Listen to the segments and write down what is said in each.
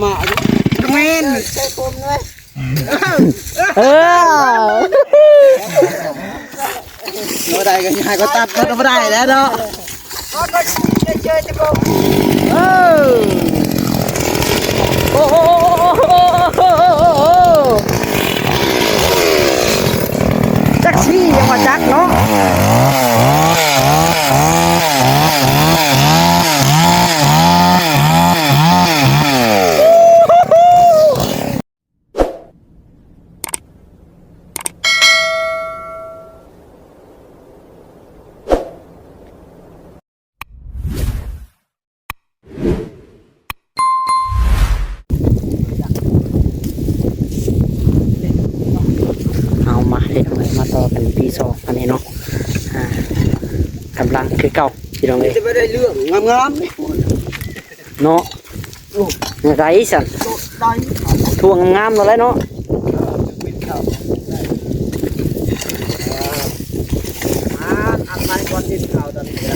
ມາຢູ່ ແມ່ນ ໃສ່ຜົມເລີຍ ເອີ ບໍ່ໄດ້ກໍຍາຍກໍຕັດມັນກໍບໍ່ໄດ້ແລ້ວເນາະ. ເອີ ໂອ້ໂຫ ຈັກຊີ້ຍັງວ່າຈັກເນາະ. ເຮົາມາເຮັດ ມາຕໍ່ກັນປີສອງອັນນີ້ເນາະ. ອ່າ ກຳລັງຄືເກົ່າພີ່ນ້ອງເອີຍ ຈະບໍ່ໄດ້ເລື່ອງງາມໆເນາະ. ໂອ້ ແນວໃດຊັ້ນ ໄດ້ ທົ່ວງາມໆ ໂລດແຫຼະເນາະ. ເອີ ເປັນເຂົ້າ ອ່າ ອັນໃໝ່ກ່ອນດິນເຂົ້າຕອນນີ້ນະ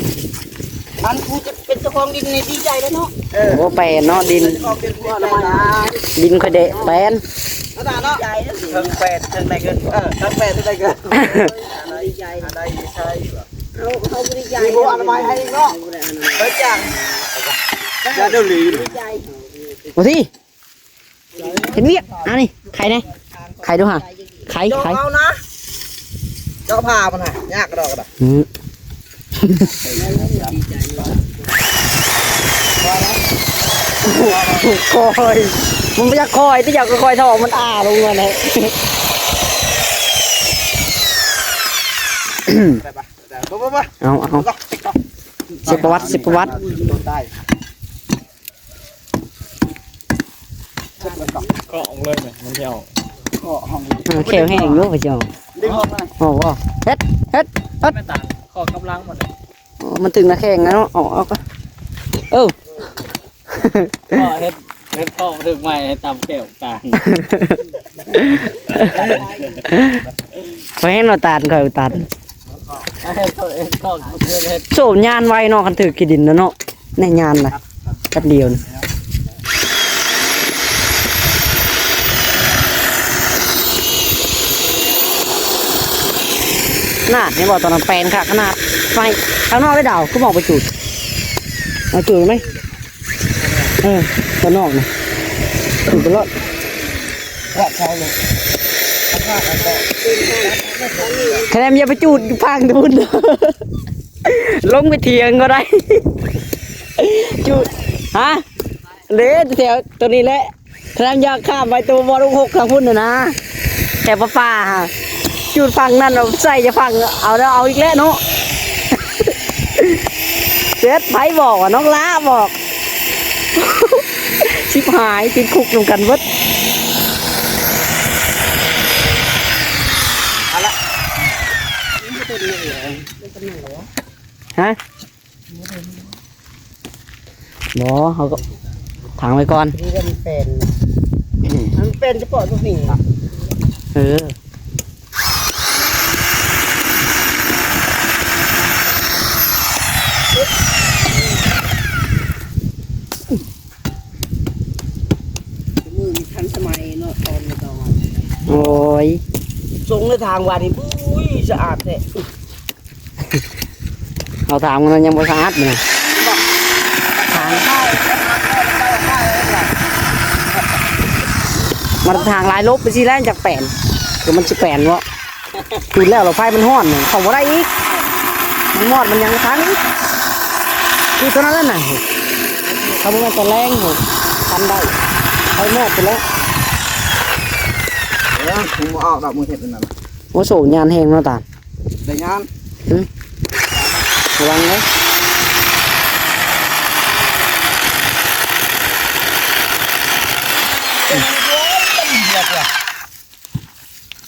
ອັນຜູ້ຈະເປັນເຈົ້າຂອງດິນນີ້ດີໃຈແລ້ວເນາະ. ເອີ ໂອ້ ແປນເນາະ ດິນ ເປັນເຈົ້າຂອງດິນ ຜູ້ອະນາໄມ ດິນຂ້ອຍແດະແປນ ເນາະ ດີໃຈແລ້ວ ເທິງແປນເທິງໄດ້ເງິນ ເອີ ເທິງແປນເທິງໄດ້ເງິນ ດີໃຈ ອັນໃດດີໃຈ. ເຮົາ ເຮົາບໍ່ໄດ້ຢາຍ ມີບໍ່ອະນາໄມໃຫ້ອີກເນາະ ເຮົາບໍ່ໄດ້ອະນາໄມ ເຮີ້ຍ ຈ້າງ ຢ່າເດີຫຼີ ດີໃຈ ບໍ່ຊິ ເຮັດວຽກ ອັນນີ້ ໄຂແດ່ ໄຂດູຫາ ໄຂ ເຈາະ ໄຂ ເອົານະ ເຈາະຜ່າມັນຫາ ຍາກກະດອກກະດາ ອືມ ຄ່ອຍ ມັນບໍ່ຢາກຄ່ອຍ ແຕ່ຢາກຄ່ອຍໆ ເທາະມັນອ້າລົງມາແຫຼະ. ໄປ ໄປ ໄປ ບໍ່ ບໍ່ ບໍ່ ເອົາ ເອົາ ເອົາ ເຊັກປະຫວັດ ເຊັກປະຫວັດ ເຄາະອອກເລີຍ ມັນຊິອອກ ເຄາະຫ້ອງ ເອີ ແຂວແຫ້ງຢູ່ ພະເຈົ້າ ດຶງອອກມາ ໂອ້ ເຮັດ ເຮັດ ເຮັດ ແມ່ນຕາ ເຄາະກັບຫຼັງໝົດເລີຍ ໂອ້ ມັນຖືກໜ້າແຂ້ງແລ້ວເນາະ ເອົາ ເອົາ ເອີ ເຄາະ ເຮັດ ເຮັດເຄາະຖືກໄມ້ໃຫ້ຕຳແຂວ ຕາຍ ຂ້ອຍເຫັນວ່າຕານ ຂ້ອຍວ່າຕານ ໂຊບຍານໄວເນາະ ຄັນຖືກຂີ້ດິນນະເນາະ ໃນຍານນະ ແປັບດຽວນະ ນາດ ເຫັນບໍ່ ຕອນນັ້ນແປນຄັກຂະໜາດ ໄຟຂ້າງນອກໄດ້ດາວ ຄືບໍ່ເອົາໄປຈູດ ເອົາຈູດໄໝ? ເອີ ຕານອກນະ ຖືກໄປໂລດ ກວາດເຂົາໂລດ ຄະແນນຢ່າໄປຈູດຢູ່ພັງພຸ້ນ ລົງໄປຖຽງກໍໄດ້ ຈູດ ຮະ ເດ້ ແຖວໂຕນີ້ແຫຼະ. ຄັນຢາກຂ້າມໄປໂຕບໍ່ລູກຫົກທາງພຸ້ນນະນະ ແຖວປ່າໆ ຫາ ຈູດຝັ່ງນັ້ນເອົາໃສ່ຈະຝັ່ງ ເອົາແລ້ວເອົາອີກແລ້ວເນາະ ເສັດ ໃຜບອກວ່ານ້ອງລ້າບອກ ຊິບຫາຍ ຕິດຄຸກນຳກັນເບິດ ເອົາລະ ຮະ? ບໍ່ ເຮົາກໍຖາງໄວ້ກ່ອນ ທີ່ມັນເປັນ ມັນເປັນສະເພາະຕົວນີ້ ເອີ ມື້ນີ້ທັນສະໄໝເນາະ ຕອນນີ້ກໍ ໂອ້ຍ ຊົງໃນທາງວ່ານີ້ ບຸ້ຍ ສະອາດແທ້. ເອົາຖາມມັນຍັງບໍ່ສະອາດຢູ່ນະ ຖາມ ມັນຖາງຫຼາຍລົບໄປຊີ້ແລ້ວ ຈັກແປນ ຄືມັນຊິແປນບໍ່? ຈູດແລ້ວລະໄຟມັນຮ້ອນ ເຂົ້າບໍ່ໄດ້ອີກ ມັນມອດມັນຍັງຄ້າງອີກ ຄືເທົ່ານັ້ນນະ ຖ້າບໍ່ແມ່ນຕອນແລງ ໂຫ ທັນໄດ້ ໄຟມອດໄປແລ້ວ ເອີ ມຶງບໍ່ອອກດອກ ມຶງເຮັດອັນນັ້ນ ໂອ້ ໂສຍານແຮງເນາະຕາ. ໄດ້ງານ ຫຶ ລະວັງເດີ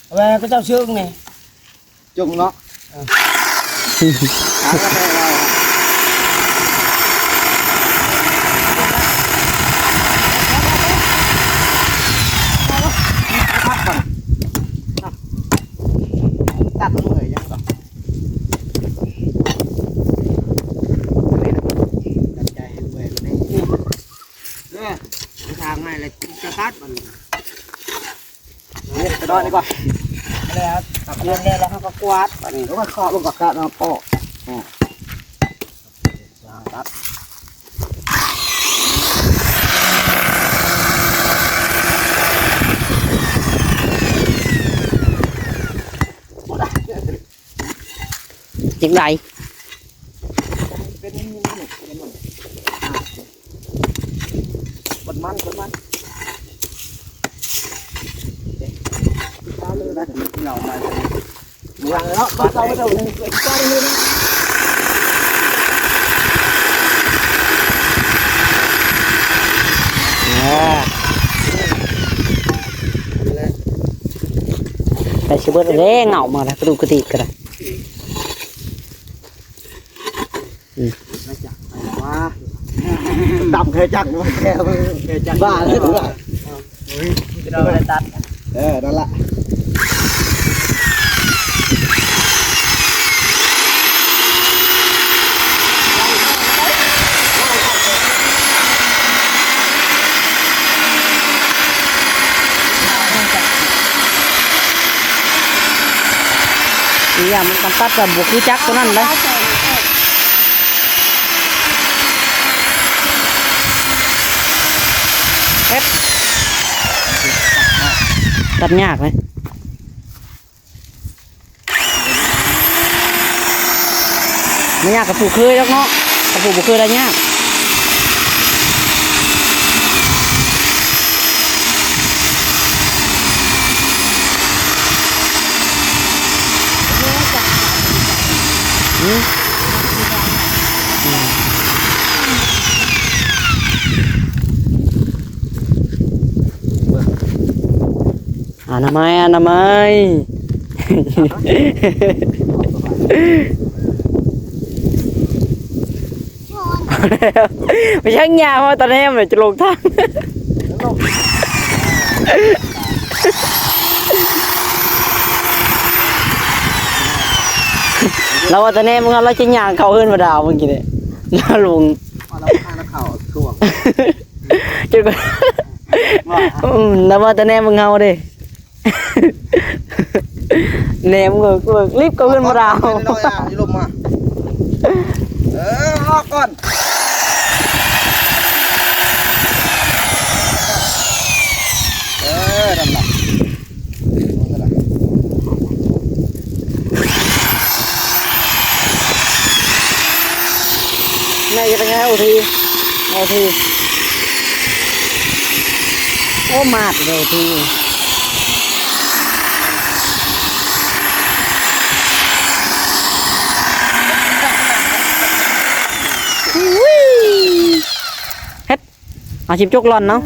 ເອົາໄວ້ໃຫ້ເຂົາເຈົ້າເຊີງນີ້ ຈົງເນາະ ເອີ ຫາກໍໄດ້ລາວ ພັກກ່ອນ ຕັດເມື່ອຍຍັງດອກ ເອີ ທາງໃຫ້ແລ້ວຈະຕັດມັນ ເຮັດກະດອນນີ້ກ່ອນ ແລ້ວຕັດເລື່ອງແລ້ວ ແລ້ວເຮົາກໍກວາດບັດນີ້ ແລ້ວກໍເຄາະມັນກໍກະມາເປາະ ອືມ ຕັດ ຈັ່ງໃດ ເປັນມັນ ເປັນມັນ ເປັນມັນ ເອົາເລີຍນະ ເອົາມາ ເອົາເລີຍນະ ໃກ້ຊິເບິດແລ້ວ ເຫງົາມາແລ້ວ ກະດູກກະດິກກະດາຍ. ອືມ ດຳເຄີຍຈັກບໍ່ ເຄີຍຈັກ ບ້າເລີຍ ເອີ ເອີ ນັ້ນລະ. ອີຫຍັງມັນກຳຕັດກໍບໍ່ຄືຈັກຕົວນັ້ນເດ້ ເຮັດ ຕັດຍາກເລີຍ. ບໍ່ຍາກກັບຜູ້ເຄີຍດອກເນາະ ກັບຜູ້ບໍ່ເຄີຍລະຍາກ. ອະນາໄມ ອະນາໄມ ໄປເຊິ່ງຍາມາຕາແນມເລີຍ ຈະລົງທາງ ລາວວ່າຕາແນມ ລາວຈະຍ່າງເຂົ້າເຮືອນບໍ່ດາວ ມື້ກີ້ນີ້ ລາວລົງ ເອົາລາວພາເຂົ້າຊ່ວງ ຈົນກວ່າ ວ່າ ອືມ ລາວວ່າແຕ່ແນມເບິ່ງເຮົາເດ້ ແນມເບິ່ງ ເບິ່ງ ລີບເຂົ້າເຮືອນບໍ່ດາວ ນ້ອຍໆ ອ່ະ ຢູ່ລົມມາ ເອີ ອອກກ່ອນ ເອີ ນັ້ນລະ. ແມ່ຈະໄປຫາໂອທີ ໂອທີ ໂອ້ ມາດເດ້ໂອທີ ເຮັດ. ອາ ຊິບຈົກລ່ອນເນາະ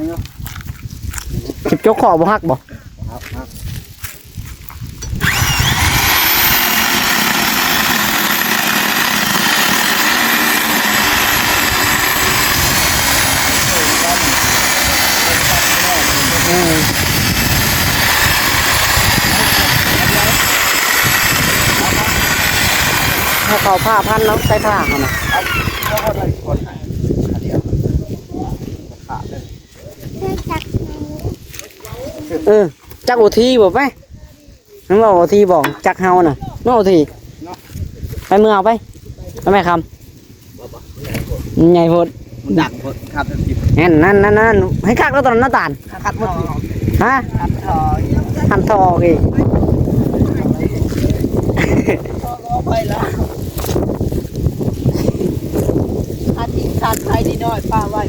ຊິບຈົກຂໍ້ບໍ່ຫັກບໍ່? ຫັກ ຫັກ ເອີ ເຮົາເຂົ້າຜ້າພັນເນາະ ໃສ່ຜ້າຫັ້ນນະ ເອີ ຈັກໂອທີບໍ່ໄປ ມັນເວົ້າໂອທີບໍ່ ຈັກເຮົານະ ເນາະໂອທີ ໄປເມືອເອົາໄປ ໄປແມ່ຄຳ ມັນໃຫຍ່ໂພດ ມັນດັງໂພດ ຄັບ ແມ່ນ ນັ້ນໆໆ ໃຫ້ຄັກແລ້ວຕອນນັ້ນນະຕານ ຄັບ ຮະ ຄັບທໍ່ ຄັບທໍ່ອີກ ອາທິດ ຄັບໄປນິດໜ້ອຍ ປະໄວ້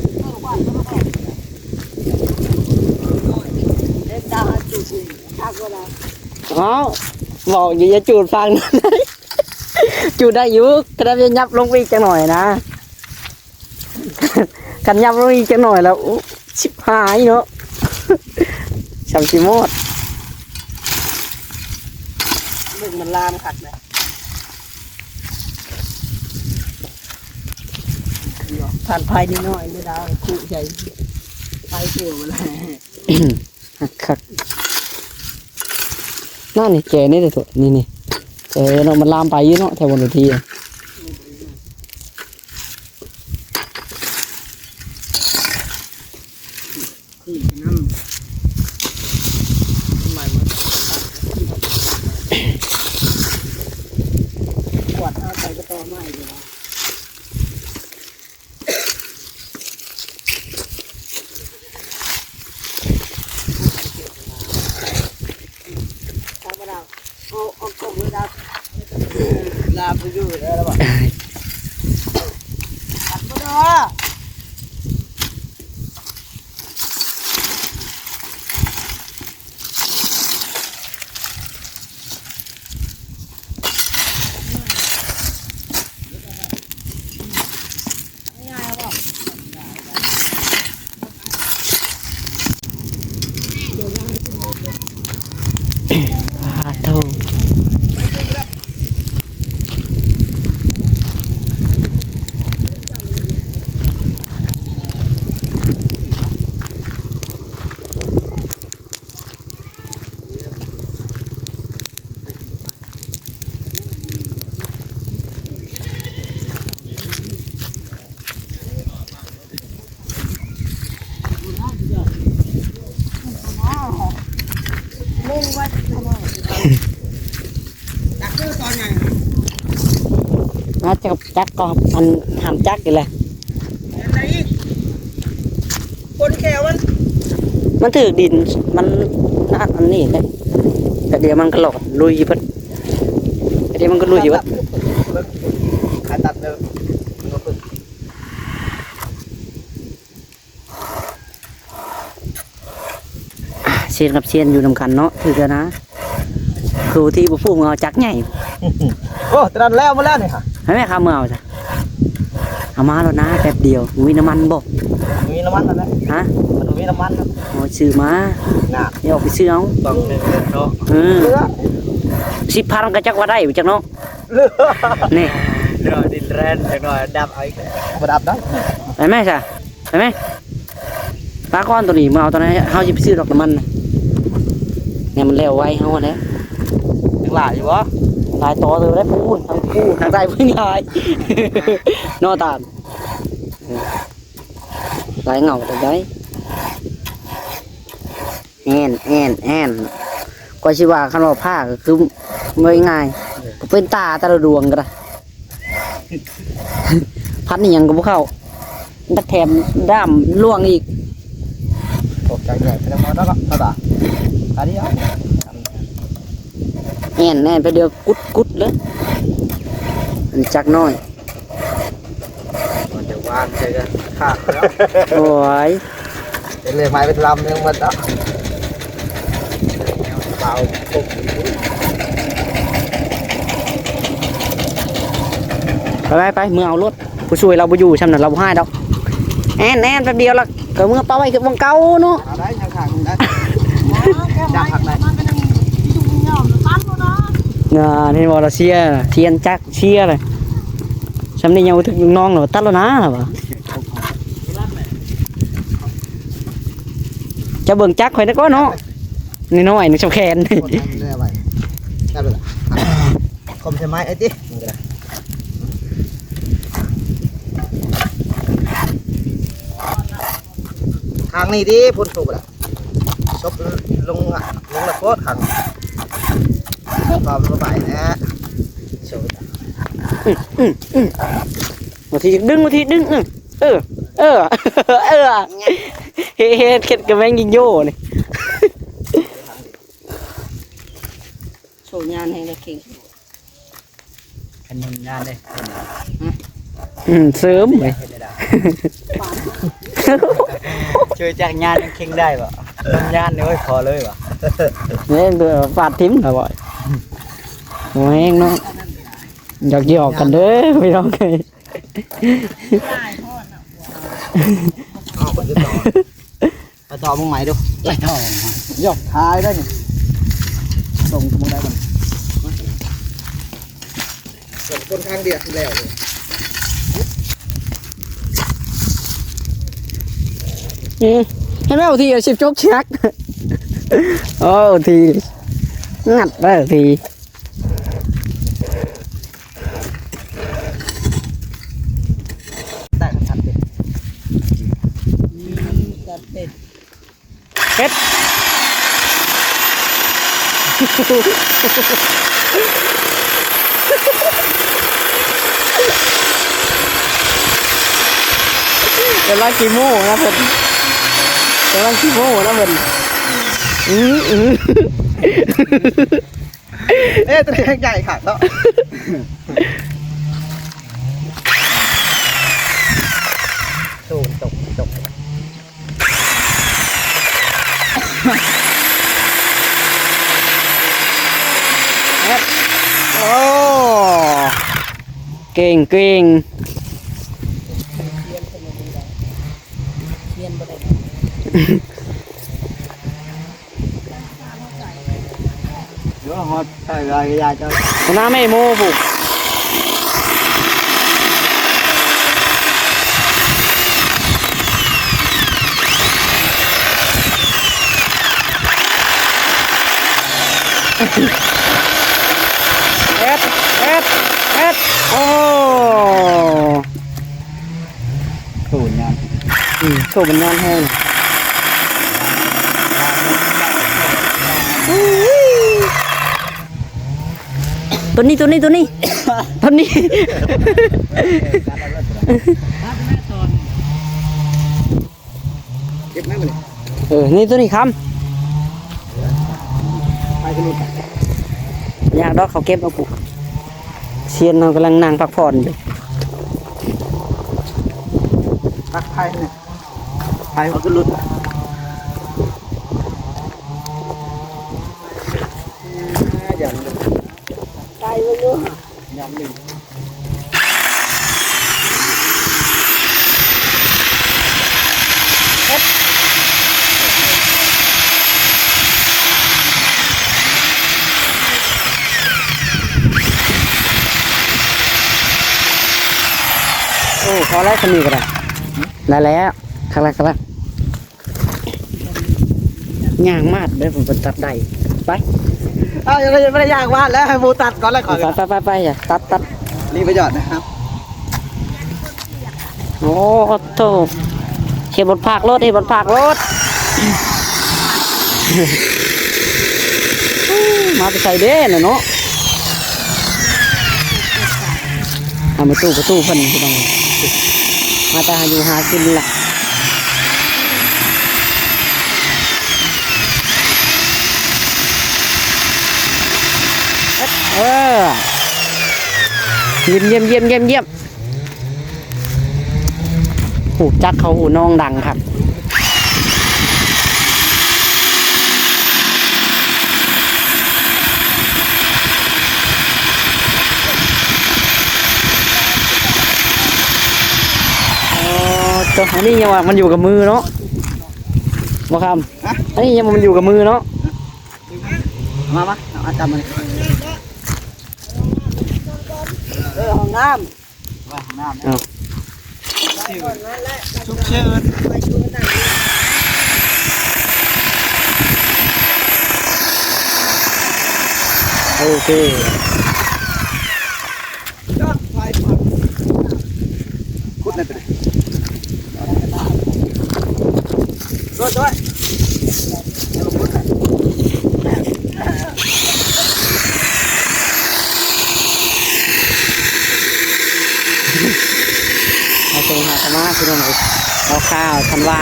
ເດ້ ຕາ ເວົ້າ ເວົ້າຢູ່ ຢ່າຈູດຝັ່ງນັ້ນ ຈູດໄດ້ຢູ່ ກະໄດ້ ຫຍັບລົງໄປອີກຈັກໜ້ອຍນະ ຄັນຫຍັບລົງອີກຈັກໜ້ອຍແລ້ວ ໂອ້ ຊິບຫາຍເນາະ ຊ່ຳຊິມອດ ເບິ່ງມັນລາມຄັກນະ ຖ່ານໄຟນິດໜ້ອຍ ບໍ່ໄດ້ ຄຸໃຫຍ່ ໄຟຕົວມັນ ຄັກໆ ນັ້ນນີ້ແຈນີ້ເດ້ໂຕ ນີ້ໆ ເອີເນາະ ມັນລາມໄປຢູ່ເນາະ ແຖວບົນເວທີ ອືມ. ນີ້ນຳ ໄມ້ມັນ ກວາດເອົາໃສ່ກະຕໍໄມ້ຢູ່. ເອົາ ເອົາກົມເລີຍດາ ລາໄປຢູ່ແລ້ວລະບາດ ຕັດບໍ່ດອກ. ປາໂທ້. ມາຈັບ ຈັກກໍອັນຫ້າມຈັກນີ້ແຫຼະ. ອັນໃດອີກ? ຄົນແຂວມັນ ມັນຖືກດິນ ມັນ ອັນນີ້ເດ້ ແຕ່ດຽວມັນກໍຫຼອດລຸຍເບິດ ແຕ່ດຽວມັນກໍລຸຍເບິດ. ຂາຕັດເດີ ຊຽນກັບຊຽນຢູ່ນຳກັນເນາະ ຖືກແລ້ວນະ. ຄືທີ່ບໍ່ຟູເອົາຈັກໃຫຍ່. ໂອ້ ຕະນັ້ນແລ້ວໝົດແລ້ວນີ້ຫະ. ໃຫ້ແມ່ຂ້າເມືອເອົາຊະ. ເອົາມາໂລດນະ ແປັບດຽວ. ມີນ້ຳມັນບໍ່? ມີນ້ຳມັນນັ້ນແຫຼະ. ຮະ? ມັນມີນ້ຳມັນ. ໂອ້ ຊື້ມາ. ນະ. ດຽວອອກໄປຊື້ເອົາ. ຕ້ອງເງິນເນາະ. ເອີ. ສິບພັນກໍຈັກວ່າໄດ້ບໍ່ຈັກເນາະ. ນີ້. ເດີ ດິນແລນຈັກໜ່ອຍດັບເອົາອີກ. ບໍ່ດັບດອກ. ໄປແມ່ຊະ. ໄປໄໝ? ປາກ່ອນໂຕນີ້ ມາເອົາໂຕນັ້ນ ເຮົາຊິໄປຊື້ດອກນ້ຳມັນນະ. ແນວມັນແລ້ວໄວເຮົາຫັ້ນແຫຼະ. ຍັງຫຼາຍຢູ່ບໍ່? ຫຼາຍຕໍ່ເຕີບແລ້ວ ປູນ ທາງປູນ ທາງໃຕ້ພຸ້ນຫຼາຍເນາະຕານ. ເອີ ຫຼາຍເຫງົ້າເລີຍໄດ. ແອນ ແອນ ແອນ ກໍຊິວ່າ ຄັນວ່າພ້າກໍຄື ເວົ້າງ່າຍ ກໍເປັນຕາແຕ່ລະດວງກໍໄດ້ ພັນອີ່ຫຍັງກໍບໍ່ເຂົ້າ ບັດແຖມດ້າມລ່ວງອີກ. ຕົກໃຈໃຫຍ່ ໄປນຳໝໍເນາະ ຕາຕາ ຕາດຽວ ແອນ ແອນ ໄປດຽວ ກຸດ ກຸດເລີຍ ອັນຈັກໜ້ອຍ. ມັນຈະວາງໃສ່ກັນຂາດແລ້ວ. ໂອ້ຍ ເປັນເລີຍໄມ້ເປັນລຳຍັງໝົດເນາະ. ເອົາ ໄປໆ ເມືອເອົາໂລດ ຜູ້ຊ່ວຍລາວບໍ່ຢູ່ຊ່ຳນັ້ນ ລາວບໍ່ຮ້າຍດອກ. ແອນໆ ແປັບດຽວລະ ກໍເມືອປະໄວ້ຄືໝ່ອງເກົ່າເນາະ. ເອົາໄດ້ ຍັງຂາດ ໄດ້ ຢາກຜັກໄດ້. ນາ ເຫັນບໍ່ ລາວເຊຍ ທຽນຈັກ ເຊຍເລີຍ ຊ່ຳນີ້ຍັງບໍ່ຖືກລູກນ້ອງເນາະ ຕັດແລ້ວນາ ລະວ່າ. ເຈົ້າເບິ່ງຈັກຂ້ອຍແດ່ກ່ອນເນາະ ນ້ອຍໆ ໜຶ່ງຊ່ຳແຂນ ຄົມໃສ່ໄມ້ໄອ້ຕິ ທາງນີ້ຕິ ພຸ້ນໂຕບໍ່ລະ. ສົບລົງ ລົງລະໂພດຂັງ ຄວາມສະບາຍແທ້. ອືມ ອືມ ອືມ ມາທີດຶງ ມາທີດຶງ ອືມ ເອີ ເອີ ເອີ ເຮັດ ເຮັດ ເຮັດກະແມງຍິງໂຢນີ້. ໂຊຍານແຮງໄດ້ເຄັ່ງ. ຄັນຍິງຍານເດ້. ອືມ ເສີມເວີຍ ເຮັດໄດ້. ຊ່ວຍຈັກຍານຍັງເຄັ່ງໄດ້ບໍ່? ຍານນີ້ ໂອ້ຍ ພໍເລີຍວ່າ. ເອີ ຟາດຖິ້ມລະບໍ່? ໂອ້ຍ ເນາະ ຢອກໆ ກັນເດີພີ່ນ້ອງເອີຍ. ເອົາຄົນອື່ນຕໍ່. ໄປຕໍ່ເບິ່ງໃໝ່ດູ ໄປຕໍ່. ຢອກທ້າຍໄດ້ນີ້ ສົ່ງເບິ່ງໄດ້ບໍ່? ສົ່ງຄົນທາງດຽວແລ້ວ. ອືມ ເຫັນບໍ່ ທີສິບຈົກຊັກ. ໂອ້ ທີ ງັດໄດ້ທີ. ໄດ້ຄັນທັນເດ້ ມີກະເປັດ. ເຮັດ ກຳລັງຂີ້ໂມ້ນະເພິ່ນ ກຳລັງຂີ້ໂມ້ນະເພິ່ນ ອື ອື. ເອີ ຕົວນີ້ແຮງໃຫຍ່ຄັກເນາະ ໂອ້ ຕົກ ຕົກ ໂອ້ ເກັ່ງ ເກັ່ງ ຮຽນບໍ່ໄດ້ ເດີ ຮອດໃກ້ລາຍຢາເຈົ້າ ໜ້າແມ່ໂມພຸ້ນ ເອັດ ເອັດ ເອັດ ໂອ້. ໂຕຍານ ອືມ ໂຕມັນຍານແຮງ ໂຕນີ້ ໂຕນີ້ ໂຕນີ້ ໂຕນີ້ ເກັບມາບັດນີ້ ເອີ ນີ້ ໂຕນີ້ຄຳ ໄປກັນລູກ ຍາກດອກ ເຂົາເກັບເອົາ ຜູ້ຊຽນເຮົາກຳລັງນັ່ງພັກຜ່ອນຢູ່ ຕັກໄຜ່ນີ້ ໄຜ່ເອົາຂຶ້ນລົດ ຢ່າງ ໄກ່ບໍ່ຢູ່ຫະ ຍາມໜຶ່ງ ໂອ້ ພໍແລ້ວ ສ່ຳນີ້ກໍໄດ້ ໄດ້ແລ້ວ ຄັກແລ້ວ ຄັກແລ້ວ. ຍ່າງມາດເດີ ເພິ່ນຕັດໄດ້ ໄປ ອ້າວ ຍັງບໍ່ໄດ້ຍ່າງມາດແລ້ວ ໃຫ້ໝູຕັດກ່ອນແລ້ວ ໄປ ຂ້ອຍ ໄປ ໄປ ໄປ ຕັດ ຕັດ ນີ້ປະໂຫຍດນະຄັບ ໂອ້ໂທ້ ເຮັດບົດພາກໂລດ ເຮັດບົດພາກໂລດ ມາແຕ່ໃສເດ້ນະເນາະ ເອົາມາຕູ້ ປະຕູເພິ່ນ ພີ່ນ້ອງ ມາແຕ່ຫາຢູ່ຫາກິນລະ ເອີ ຢ້ຽມ ຢ້ຽມ ຢ້ຽມ ຢ້ຽມ ຮູ້ຈັກເຂົາ ຫູນ້ອງດັງຄັກ ໂອ້ ໂຕ ອັນນີ້ຍັງວ່າມັນຢູ່ກັບມືເນາະ ບໍ່ຄຳ ຮະ ອັນນີ້ຍັງວ່າມັນຢູ່ກັບມືເນາະ ມາ ມາ ເອົາ ຈັບມັນ ເອີ ຫ້ອງນ້ຳ ໄວ້ຫ້ອງນ້ຳ ເອົາ ສຸກເສີນ ໂອເຄ ຂຸດໄດ້ປະເດ ໂດຍ ໂດຍ ມາສົ່ງຫາຂະມາ ພີ່ນ້ອງເອີຍ ເອົາຂ່າວທັນວາ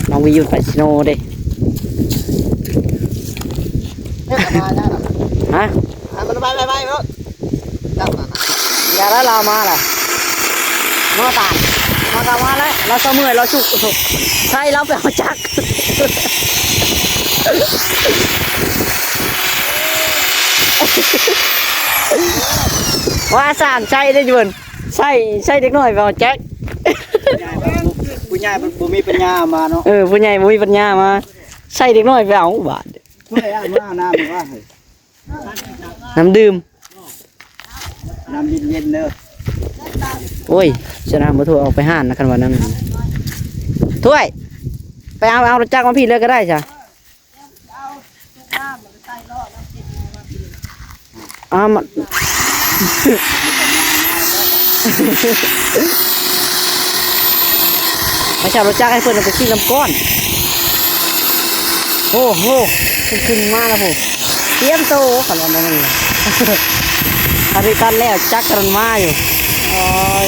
ນ້ອງວິຍຸດໄປຊິໂນເດ້ ຮະ? ໃຫ້ມັນໄວໆໆໂລດ ຈັບມັນນະ ຢ່າລະ ລາວມາລະ ມາຕາຍ ມາກະມາແລ້ວ ລາວເຊົາເມື່ອຍ ລາວຊຸກ ໃສ່ລາວໄປເອົາຈັກ ວ່າສ້າງໃຊ້ໄດ້ຢູ່ເພິ່ນ ໃຊ້ ໃຊ້ເດັກນ້ອຍໄປເອົາຈັກ ຜູ້ໃຫຍ່ບໍ່ ບໍ່ມີປັນຍາມາເນາະ ເອີ ຜູ້ໃຫຍ່ບໍ່ມີປັນຍາມາ ໃຊ້ເດັກນ້ອຍໄປເອົາບາດ ຜູ້ໃດເອົາມານ້ຳວ່າ ເຮີ້ຍ ນ້ຳດື່ມ ນ້ຳເຢັນໆເດີ ໂອ້ຍ ຊະນະ ບໍ່ໂທອອກໄປຮ້ານນະ ຄັນວ່ານັ້ນ ຖ້ວຍ ໄປເອົາ ເອົາລົດຈັກມາພີ້ເລີຍກໍໄດ້ຊະ ເອົາມາ ມາເຊົ່າລົດຈັກໃຫ້ເພິ່ນ ເອົາໄປຂີ່ນຳກ່ອນ. ໂອ້ໂຫ ຂຶ້ນ ຂຶ້ນມາແລ້ວພຸ້ນ ຕຽມໂຕ ຄັນວ່າແມ່ນ ອັນນີ້ຕັດແລ້ວ ຈັກກຳລັງມາຢູ່ ໂອ້ຍ.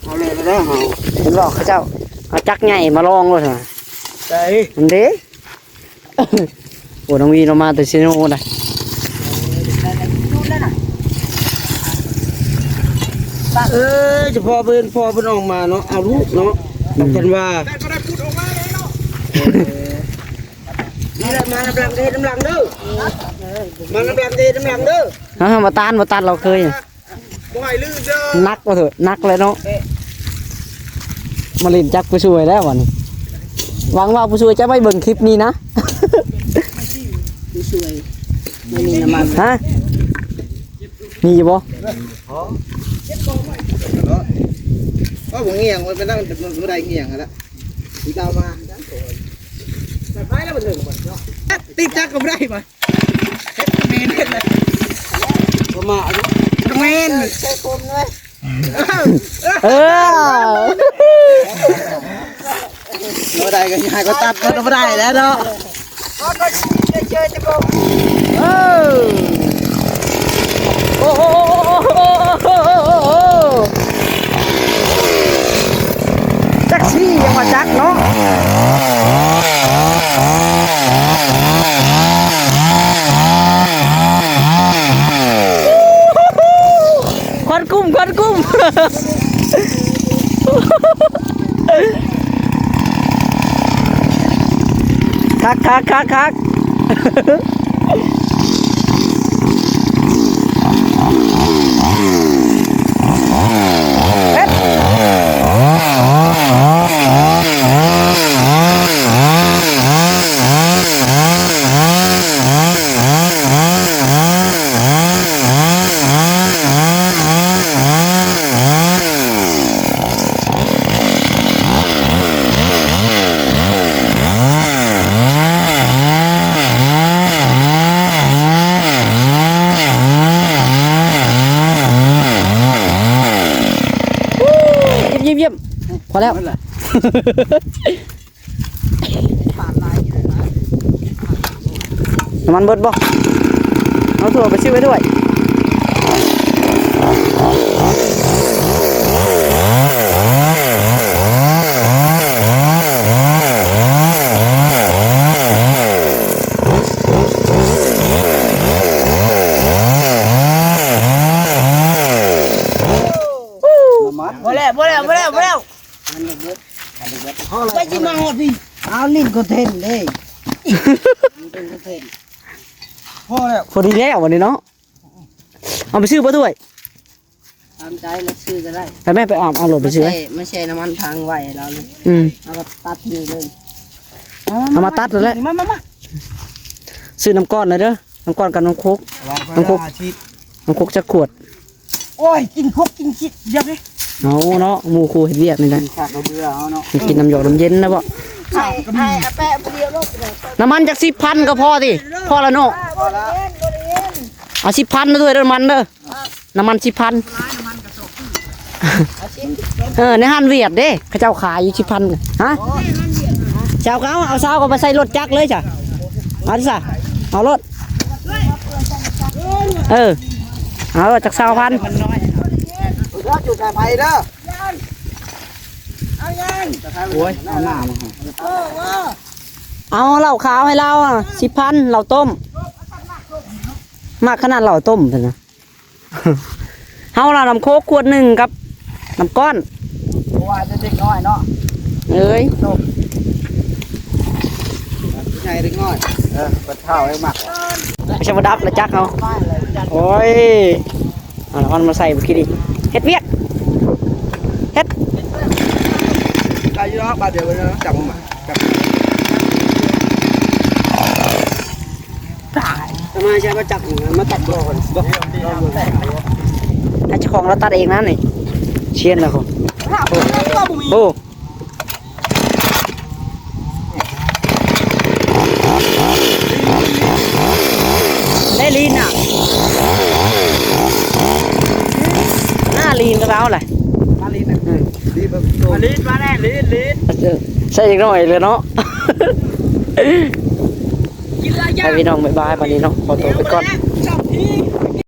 ເອົາແລ້ວເດີເຮົາ ເຫັນບໍ່ ເຂົາເຈົ້າເອົາຈັກໃຫຍ່ມາລອງໂລດຫັ້ນນະ ໃສ ນັ້ນເດ້. ໂອ້ ນ້ອງວີເຮົາມາແຕ່ເຊໂນໄດ໋ ເອີ ສະເພາະເພິ່ນ ພໍ່ເພິ່ນອອກມາເນາະ ເອົາລູກເນາະ ອືມ ກັນວ່າ ນີ້ແຫຼະ ມານຳຫຼັງເຮັດນຳຫຼັງເດີ ມານຳຫຼັງເຮັດນຳຫຼັງເດີ ເຮົາບໍ່ຕານ ບໍ່ຕັດ ເຮົາເຄີຍ ບໍ່ໃຫ້ລືມເດີ ໜັກວ່າເຖາະ ໜັກແຫຼະເນາະ ມາຫຼິ້ນຈັກຜູ້ຊ່ວຍແລ້ວບັດນີ້ ຫວັງວ່າຜູ້ຊ່ວຍຈະໄດ້ເບິ່ງຄລິບນີ້ນະ ຜູ້ຊ່ວຍ ບໍ່ມີນ້ຳມັນ ຮະ ມີຢູ່ບໍ່? ເອີ ບໍ່ງຽງ ມັນໄປນັ່ງ ມັນບໍ່ໄດ້ງຽງຫັ້ນລະ ທີ່ລາວມາ ໄປແລ້ວມັນເຖິງ ຕິດຈັກກໍບໍ່ໄດ້ບາດ ເຮັດແມ່ນເຮັດເລີຍ ປະມາດ ແມ່ນ ໃສ່ຜົມເລີຍ ເອີ ບໍ່ໄດ້ກໍຍາຍກໍຕັດກໍບໍ່ໄດ້ແລ້ວເນາະ ເອີ ໂອ້ໂຫ ຈັກຊີ້ຍັງວ່າຈັກເນາະ ຄວັນກຸ້ມ ຄວັນກຸ້ມ ຄັກ ຄັກ ຄັກ ຄັກ. ຢ້ຽມໆໆ ພໍແລ້ວ ນ້ຳມັນເບິດບໍ່? ເອົາຖ້ວຍໄປຊື້ໄວ້ດ້ວຍ. ບໍ່ແລ້ວ ບໍ່ແລ້ວ ບໍ່ແລ້ວ ບໍ່ແລ້ວ. ໄປຊິມາຮອດພີ້ ເອົາຫຼິ້ນຄອນເທັນເດ້ ເປັນຄອນເທັນ. ພໍແລ້ວ ພໍດີແລ້ວບັດນີ້ເນາະ ເອົາໄປຊື້ບໍ່ຖ້ວຍ ຕາມໃຈລະຊື້ກໍໄດ້ ໄປແມ່ ໄປເອົາ ເອົາລົດໄປຊື້ໄວ້ ມາແຊ່ນ້ຳມັນຖັງໄວ້ໃຫ້ລາວເລີຍ ອືມ ເອົາມາຕັດນີ້ເລີຍ ເອົາມາຕັດແລ້ວແຫຼະ ມາ ມາ ມາ ຊື້ນ້ຳກ້ອນແດ່ເດີ ນ້ຳກ້ອນກັບນ້ຳໂຄກ ນ້ຳໂຄກ ນ້ຳໂຄກຈັກຂວດ ໂອ້ຍ ກິນຄົກກິນຄິດ ຢ່າເດ້ ເອົາເນາະ ໝູ່ຄູ່ເຮັດວຽກນີ້ແຫຼະ ກິນຄັກກໍເບື່ອເອົາເນາະ ກິນນ້ຳຢອກນ້ຳເຢັນນະບໍ ໃຫ້ ໃຫ້ອາແປະຜູ້ດຽວໂລດ ນ້ຳມັນຈັກສິບພັນກໍພໍຕິ ພໍລະເນາະ ບໍ່ໄດ້ເຫັນ ບໍ່ໄດ້ເຫັນ ເອົາສິບພັນມາດ້ວຍເດີ ນ້ຳມັນເດີ ນ້ຳມັນສິບພັນ ເອີ ໃນຮ້ານຫວຽດເດ້ ເຂົາເຈົ້າຂາຍຢູ່ສິບພັນ ຮະ ຊາວເອົາ ເອົາຊາວກໍໄປໃສ່ລົດຈັກເລີຍຊະ ເອົາຊະ ເອົາໂລດ ເອີ ເອົາໂລດຈັກຊາວພັນ ເອົາເຫຼົ້າຂາວໃຫ້ລາວສິບພັນ ເຫຼົ້າຕົ້ມ ມັກຂະໜາດເຫຼົ້າຕົ້ມຊັ້ນນະ. ເຮົາລະນ້ຳໂຄກຂວດໜຶ່ງກັບນ້ຳກ້ອນ ເພາະວ່າເດັກນ້ອຍເນາະ ເອີຍ ໃຫຍ່ເດັກນ້ອຍ ເອີ ເພິ່ນເຖົ້າໃຫ້ມັກ ຊິບໍ່ດັບລະຈັກເຮົາ ໂອ້ຍ. ເອົານ້ຳມັນມາໃສ່ເມື່ອກີ້ນີ້ ເຮັດວຽກ ເຮັດ ໄດ້ຢູ່ເນາະ ບາດດຽວເນາະ ຈັບມາ ຈັບ ຕາຍ ສະມາຍໃຊ້ບໍ່ຈັບ ມາຕັດບໍ່ກ່ອນ ບໍ່ ໃຫ້ເຈົ້າຂອງລາວຕັດເອງນັ້ນນີ້ ຊຽນລະ ໂອ້ ໂອ້ ໄດ້ລີນນະ ໜ້າລີນກໍເອົາແຫຼະ ມາລີນນະ ອືມ ລີນເບິ່ງ ລີນມາແດ່ ລີນ ລີນ ໃສ່ຈັກໜ້ອຍເລີຍເນາະ ກິນຫຼາຍຢ່າງ ໃຫ້ພີ່ນ້ອງບາຍບາຍ ບາດນີ້ເນາະ ຂໍຕົວໄປກ່ອນ ແລ້ວ ສອງທີ